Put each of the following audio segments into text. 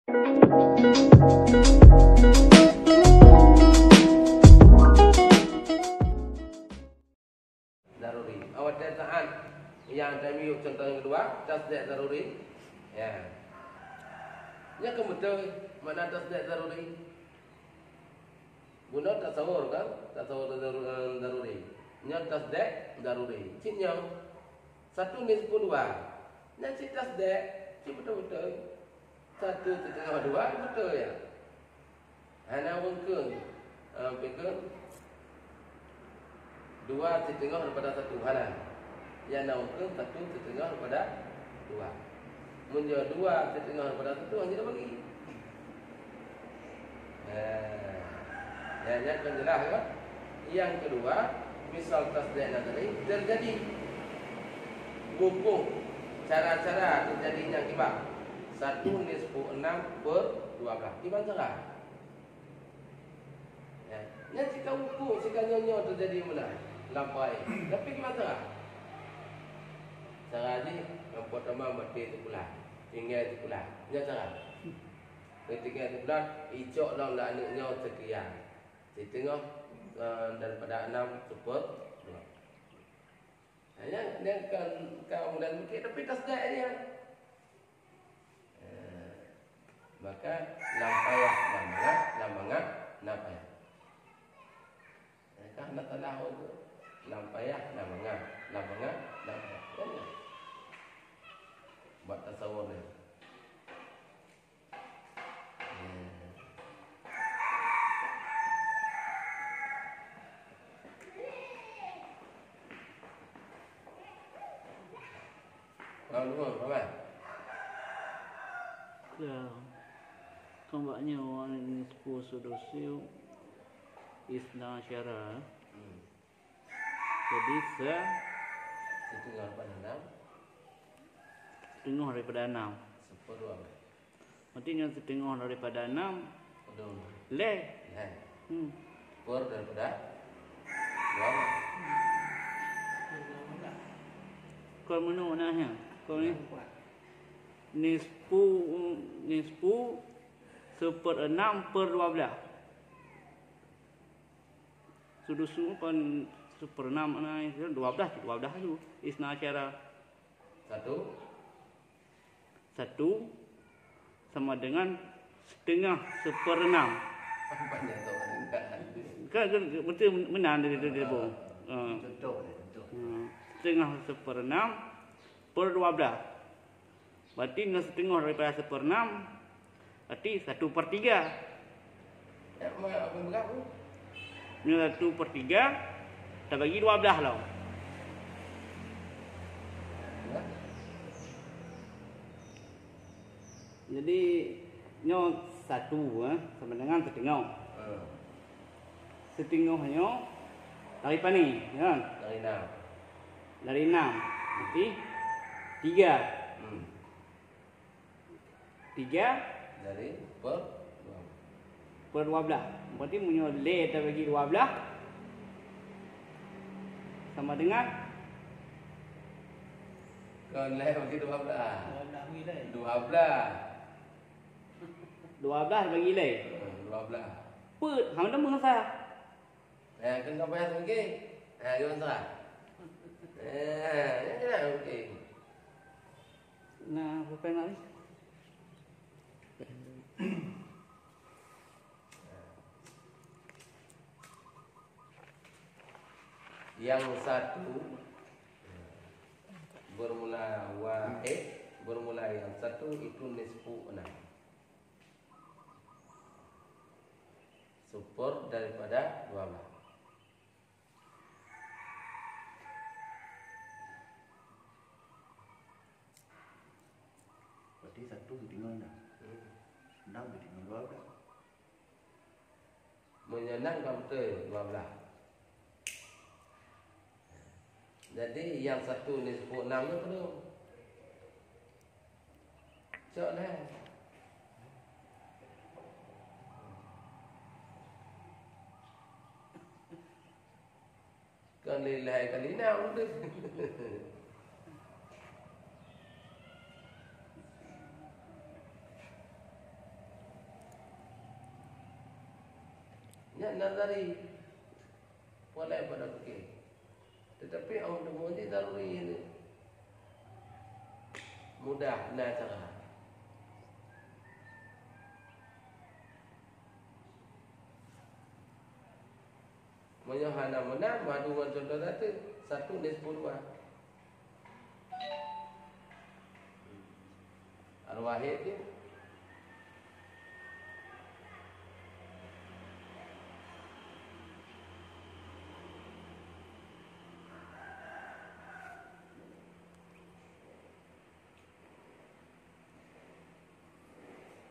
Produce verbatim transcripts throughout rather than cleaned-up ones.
Daruri. Awai saat nyang tamiyueb contoh nyang keudua, tasdek daruri. Ya. Nyan keuh beutôi makna tasdek daruri. Bunoe tasawur kan? Tasawur daru-, daruri. Nyan tasdek daruri. Cit nyoe satu nisfu dua. Nyan cit tasdek, cit beutôi-beutôi. Satu siteungoh dua, beutôi ya. Hana wengkeung. Ah, pikir dua siteungoh daripada satu, hana. Nyang na wengkeung satu siteungoh daripada dua. Meunyoe dua siteungoh daripada satu, hana bagi. Nah, nyan, nyan kan jelas kan? Nyang keudua, misal tasdek nazari terjadi. Wukuf, cara-cara terjadinya kiban satu nisfu enam per dua belas. Kiban cara. Ya. Nyan cit ka wukuf, cit ka nyoe-nyoe terjadi meunan lam pai. Tapi kiban cara? Cara jih, nyang peurtama maté teupulan, tinggai teupulan. Nyan cara. Tinggai teupulan, icok lom lam aneuk nyoe seukian. Siteungoh, eh, daripada enam seper dua. Nyan, nyan kan ka mudah mikir, tapi tasdek nyan. Eh, maka lam payah na mangat, lam mangat na payah. Eh, ka na salah tu. Lam payah na mangat, lam mangat na payah. Kan ya? Buat tasawur ni. Lalu, apa? Ya. Kan bak nyoe nisfu sudusu isna asyara. Hmm. Jadi se- Siteungoh daripada enam. Siteungoh daripada enam. Seper dua belas. Berarti nyoe siteungoh daripada enam. Betul. Lhèe. Lhèe. Hmm. Per daripada dua belas. Kon meunoe nah nyan. Kon ni. Nisfu, nisfu seper enam per dua belas. Sudusu kon seper enam, na dua belas, dua belas tu. Isna asyara. Satu. Satu sama dengan setengah seperenam. Apa yang kau dengar? Kan, kan, betul meunan dari tu dia, Bung. Ah. Ha. Contoh dia, contoh. Ha. Setengah seperenam per dua belas. Berarti nyoe setengah daripada seperenam, berarti satu per tiga. Ya, ma-, apa yang berapa? Nyoe satu per tiga tabagi dua belas lah. Ya. Jadi, nyoe satu, eh, sama dengan setengah. Hmm. Setengah nyoe dari pane, ya? Dari enam. Dari enam. Berarti tiga. Hmm. Tiga dari per dua belas. Per dua belas. Berarti meunyoe lhèe tabagi dua belas sama dengan? Kon lhèe bagi dua belas. Dua belas bagi lhèe. Dua belas. Dua belas bagi lhèe. Hmm, dua belas. Peuet, hana meusa. Eh, kena bayar sengke. Eh, gimana? Eh, ya, ya, okey. Nah, bukan lagi. Yang satu bermula wahid, bermula yang satu itu nisfu enam. Seper daripada dua belas. Berarti satu ditinggal enam. Hmm. Enam ditinggal dua belas. Meunyoe enam ka beutôi dua belas. Jadi, nyang satu nisfu enam nyoe peue? Cok lhèe. Kon lhèe kali enam tu. Nazari. Boleh pada fikir. Tetapi awak teumeuji daruri ni. Mudah na cara. Meunyoe hana meunan, madu ngon contoh tatu, satu nisfu dua. Al-Wahid tu.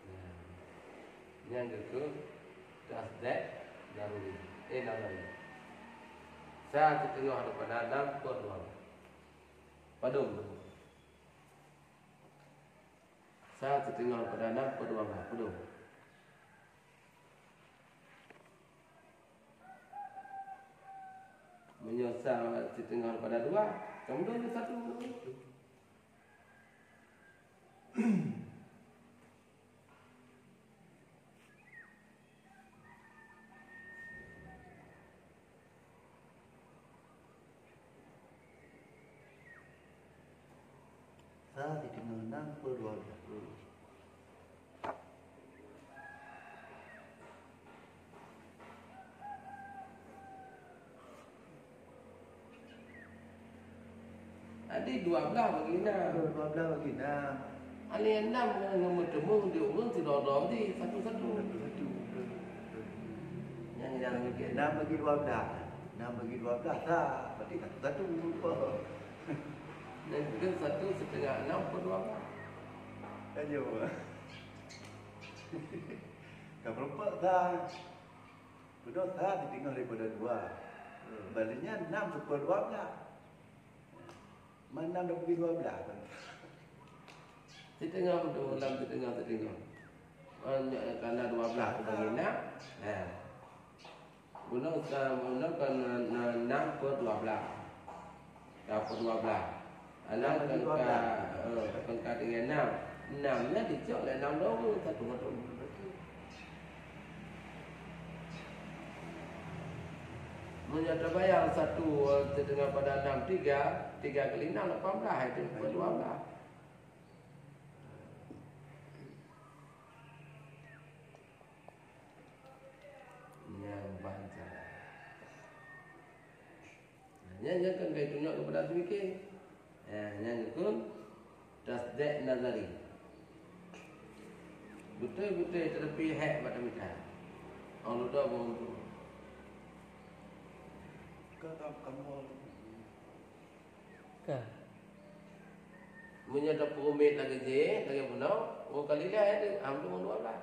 Nah, nyang geukheun tasdid daruri. Eh, daruri. Sa siteungoh daripada enam per dua belas. Padum tu? Sa siteungoh daripada enam per dua belas. Padum? Meunyoe sa siteungoh daripada dua, kamu dua satu. Sa siteungoh enam per dua belas. Jadi dua belas bagi enam. Dua belas bagi enam. Alèh enam ngon meuteumèe di ureueng sidroe-droe di satu-satu. Satu-satu. Nyang, nyang enam bagi dua belas. Enam bagi dua belas sa, berarti satu-satu. Nyang keu satu siteungoh enam per dua belas. Ayo. Ka berempat sa. Beudôh sa siteungoh daripada dua. Hmm. Bak lheueh nyan enam seuper dua belas. Man enam dapeugi dua belas. Siteungoh tu, enam siteungoh, siteungoh. Man, kana dua belas tu bagi enam. Nah. Bunoe sa, bunoe kan, na, na, enam per dua belas. Ka per dua belas. Enam bagi dua belas. Enam ka, eh, ka tinggai enam. Enam nyan dicok lé enam dua, satu mantong. Meunyoe tabayang satu, eh, siteungoh pada enam, tiga, tiga kali enam, lapan belas, itu per dua belas. Nyan ban cara. Nyan, nyan kan ka jitunyok keupada si mikir. Ya, nyan geukheun tasdid nazari. Beutôi-beutôi, tetapi hék bak tamita. Orang luda beuuntung. Ka, ka, kamoe. Ka. Meunyoe tapeureumiet lagèe jih, lagèe bunoe, oh, kali lhèe tu, alhamdulillah dua belas.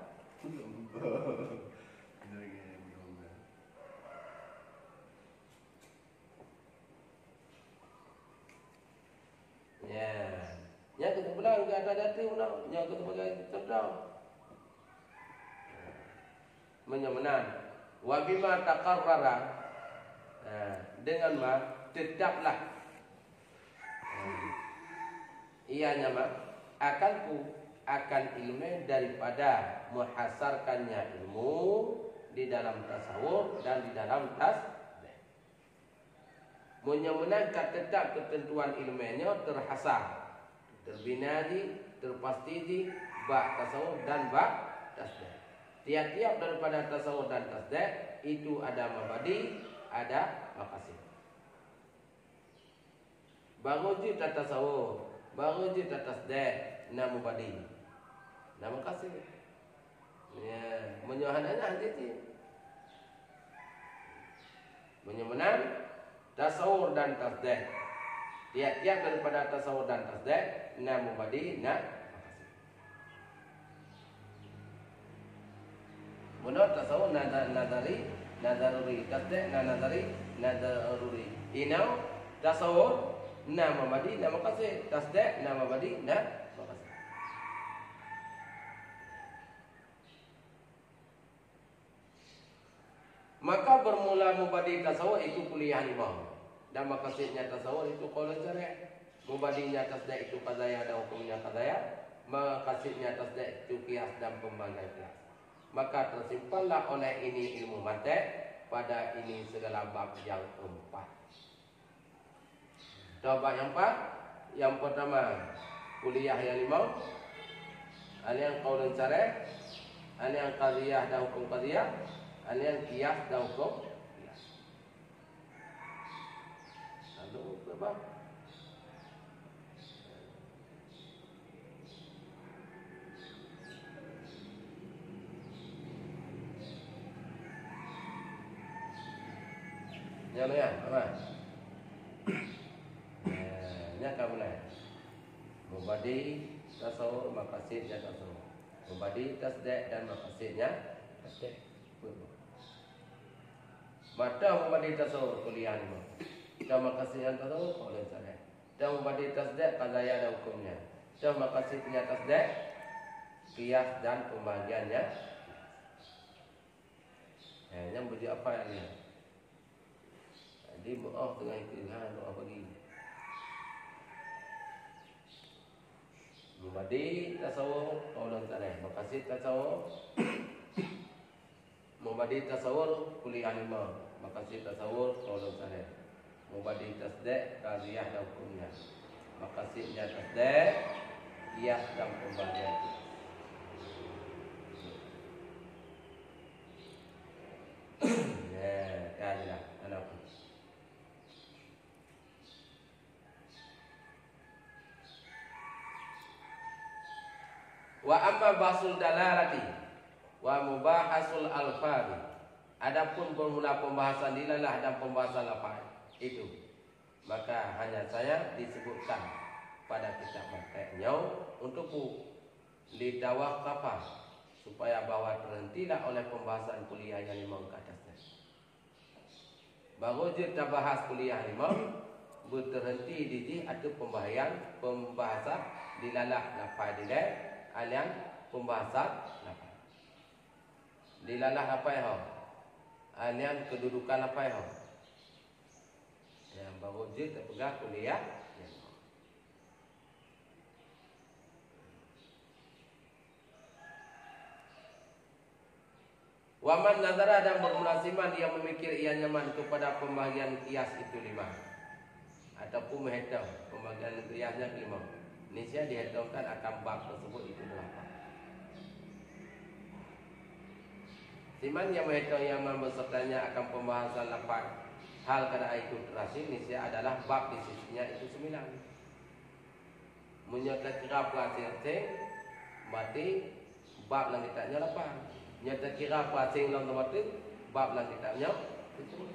Ya. Nyan keuteumpulan keu ata datu bunoe, nyan keuteumpulan contoh. Meunyoe meunan, wa bima taqarrara, ha, dengan ma, tetaplah. Ha, ianya ma, akalku, akan ilmu daripada muhasarkannya ilmu di dalam tasawuf dan di dalam tasdid. Meunyoe meunan ka teutap keuteuntuan ileumèe nyoe teuhasar, teubina jih, teupasti jih bak tasawuf dan bak tasdid. Tiap-tiap daripada tasawuf dan tasdid itu ada mabadi, ada maqasid. Barô jeuet tatasawuf, barô jeuet tatasdid, na mubadi, na maqasid. Ya, meunyoe hana nyan, hana cit. Meunyoe meunan, tasawur dan tasdid. Tiap-tiap daripada tasawur dan tasdid, na mubadi, na maqasid. Meunurot tasawur na, na, nazari, na daruri. Tasdid na nazari, na daruri. Inong tasawur na mubadi, na maqasid. Tasdid na mubadi, na maqasid. Maka bermula mubadi tasawur itu kuliah limong, dan maqasidnya tasawur itu qaul syarih, mubadinya tasdid itu qadhaya dan hukumnya qadhaya, maqasidnya tasdid itu qiyas dan pembangkang qiyas. Maka teusimpanlah oleh ini ilmu mantek pada ini segala bab nyang empat. Toh bab nyang empat, nyang pertama, kuliah nyang limong, ada nyang qaulun sarih, ada nyang qadhiyah dan hukum qadhiyah, ada nyang qiyas dan hukum qiyas. Lalu, apa? Nyan, nyan, apa? Eh, nyan ka mulai. Mubadi tasawur, makasidnya tasawur. Mubadi tasdek dan makasidnya tasdek. Mata mubadi tasawur kuliah lima. Kita makasidnya tasawur, qaulun sarih. Toh mubadi tasdek, qadhiyah dan hukumnya. Toh makasidnya tasdek, qiyas dan pembahagiannya. Eh, nyang beujeuet apa lagi? Jadi, meu'oh teungoh ikut ilham doa pagi. Mubadi tasawur, qaulun sarih. Makasid tasawur, Mubadi tasawur kuliah lima, makasid tasawur qaulun sarih. Mubadi tasdek, qadhiyah dan hukumnya. Makasidnya tasdek, qiyas dan pembahagian qiyas. Ya, ya, jelas. Ada apa? Wa amma bahsul dalalati wa mubahasul alfadhi. Adapun bermula pembahasan dilalah dan pembahasan lafaz itu, maka hanya saja disebutkan pada kitab mantek nyoe untuk bu litawaqqafa, supaya bahwa terhentilah oleh pembahasan kuliah nyang limong ke atas nyan. Baru jeuet tabahas kuliah limong, beuteuhenti di jih ateueh pembahayan, pembahasan dilalah lafai dilée, alian pembahasan lafai. Dilalah lafai ho, alian keududukan lafai ho. Nyang baru jeuet tapeugah kuliah limong. Wa man nazara, dan bermula siman ia memikir ia nyaman kepada pembahagian qiyas itu lima, ataupun meuhitong pembahagian qiyasnya kelima. Niscaya dihitongkan akan bab tersebut itu delapan. Siman ia meuhitong ia nyaman bersertanya akan pembahasan lafaz hal keadaan itu terasing, niscaya adalah bab di sisinya itu sembilan. Meunyoe takira peuaseng-aseng, berarti bab lam kitab nyoe lapan. Nyoe takira peuaseng lom teuma teuk, bab lam kitab nyoe tujoh.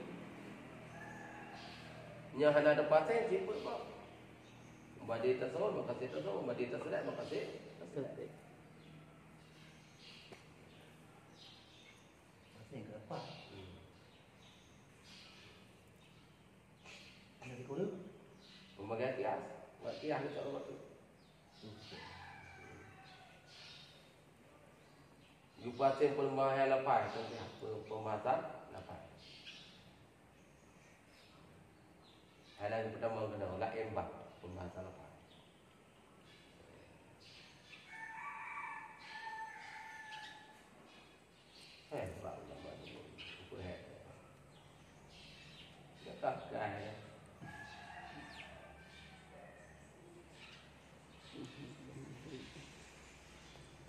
Nyoe hana teupeuaseng, sifeuet bab. Mubadi tasawur, makasid tasawur, mubadi tasdek, makasid tasdek. Aseng keurapat. Hmm. Ada di kulit? Pembagian kias. Buat kias ni tak lama tu. Lupa aseng pembahasan lapan, pembahasan lapan. Hana pertama kena, laén bab pembahasan lapan. Eh, bak ulama dulu. Apa, eh? Dia tak kai.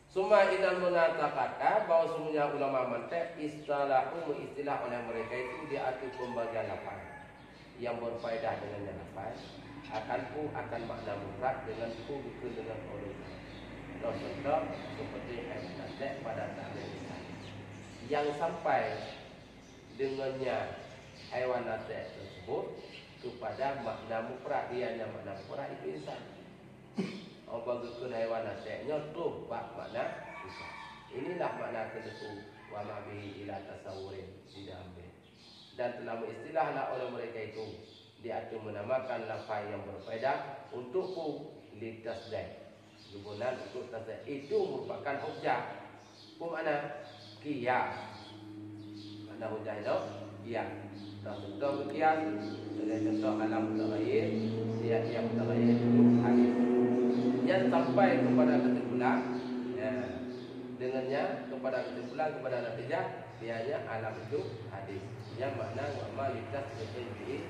Suma inal munataqata, bahwasanya ulama mantek istalahu, meuistilah oleh mereka itu di ateueh pembagian lapan. Yang berfaedah dengan nyan lapan, akan pu akan makna mufrad dengan pu geukheun dengan qaulun sarih. Contoh seperti haiwan natek pada ta'rif insan. Yang sampai dengannya haiwan natek tersebut kepada makna mufrad, ianya makna mufrad itu insan. Oba geukheun haiwan natek nyoe troh bak makna insan. Inilah makna keuneuk wa ma bihi ila tasawurin di dalam bait. Dan telah meuistilahlah oleh mereka itu di ateueh menamakan lafai yang berfaedah untuk pu litasdeh. Geubonan untuk tasdeh itu merupakan hujah. Peue makna? Qiyas. Makna hujah itu qiyas. Contoh qiyas, sebagai contoh alam mutaghayyir, setiap yang mutaghayyir itu hadis. Yang sampai kepada kesimpulan, ya, Dengan nyan, kepada kesimpulan, kepada natijah, ianya alam itu hadir. Yang makna wa ma litas bihi.